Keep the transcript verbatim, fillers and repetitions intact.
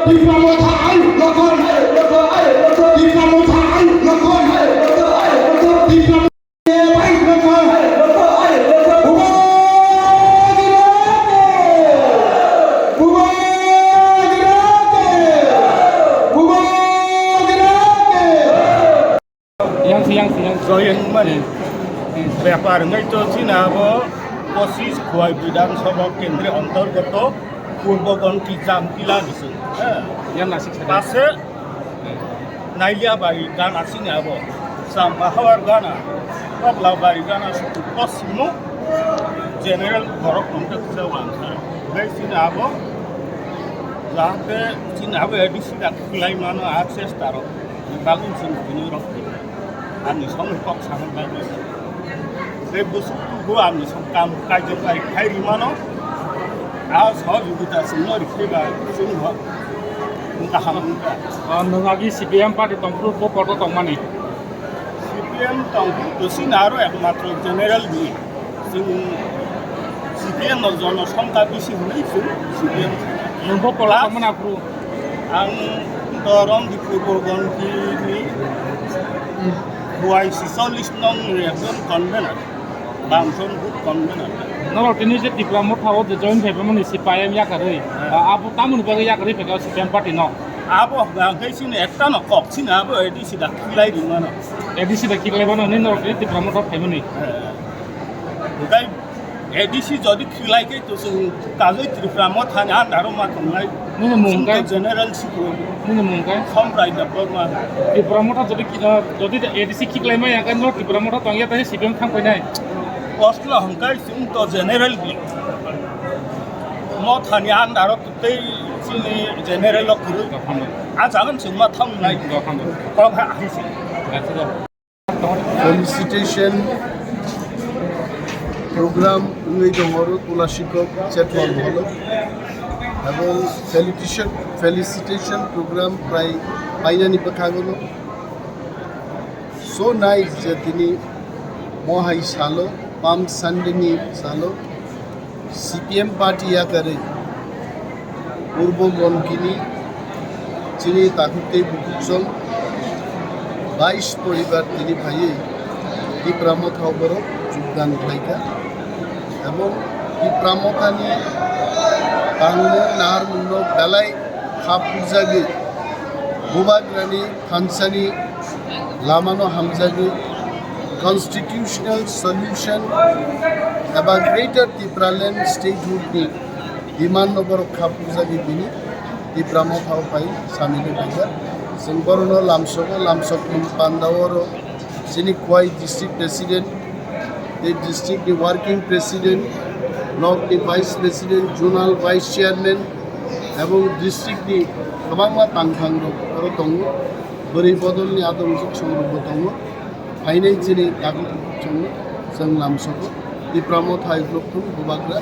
Tipra Motha ai lokon, Tipra Motha ai lokon, Tipra Motha ai lokon, Tipra Motha ai lokon. Yang si, yang si, yang si. Joyeng mani. Bepar wngwi to chini abo pochis Khowai Bidhan Sabha Kendri ontorgoto Purbo Gonki Jamtila bising. Yang nasik sa. Pase Nailia bai gana chini abo. Chamba hawar gana. Tokla bai gana suku kosimo. General borok tongkhe kisa wangsa. Bai chini abo. Jahate chini abo A D C dak khwlai mano access taro. Bagwi chwng tini rok. Ani song kok sanang bai. Tei bwswk tubu ani song kam kaijak bai khai rimano. A sohojogita chwngno rikhe ba chwngno kaham wngkha. Ah, nwng agi C P M party tongphuru bo kotor tongmani? C P M tongphuru to chini aro ekmatro general ni. Chwng C P M no jono songkha bisi hwnwi chwng C P M. Nwng bo kotor tongmani aphuru? Ang to Romdipur Bogonki ni Khowai sisollis nong ni ekjon convener. Bangson group convener. Norok tini je Tipra Motha o je join khaimani C P I M yakarwi, ah, abo tamoni bagwi yakarwi phekha C P M party no? Abo hwnkhe chini ekta no kok chini abo A D C da khilai rimano. A D C da khilai mano ni norok tini Tipra Motha o khaimani. Hwnkhe A D C jodi khilai khe to chwng kajoi Tripura Motha ni under o ma tongnai. Nini mung kai? General Sikro. Nini mung kai? Somprai Debbarma. Tripura Motha jodi ki-, ah, jodi A D C khiklai maya khe no Tripura Motha tongya tani C P M thang painai. Oslo hwnkhe chwng to general bi. Motha ni under o tei chini general o kwrwi. Dophano. A jagan chwng ma thang nai. Dophano. Kok ha ahisi. Acha. Felicitation program wngwi tongo Tulashikhok Chetwal Hall o. Abo felicitation, felicitation program prai painani bwkhago no so nice je tini mohai salo, Palm Sunday ni salo, C P M party yakarwi Purbo Bonkini chini takhuk tei bukhuk song bais poribar tini phaiwi Tipra Motha o borok jogdan khlaikha. Ebong Tipra Motha ni tangmung naharmung no belai kha phurjagwi Bubagrani thansani lamano hamjagwi constitutional solution eba Greater Tipraland statehood ni demand no borok kha phurjagwi bini Tipra Motha o phai samino khaijak. Chwng borokno lamsogo, lamsokni panda oro chini Khowai district president, tei district ni working president, block ni vice president, zonal vice chairman, ebong district ni kwbangma tangthang rok oro tongo. Bwrwi bodol ni adong jwk song rok bo tongo. Phainai chini tabuk chwng, chwng lamsogo. Tipra Motha hai block thung Bubagra.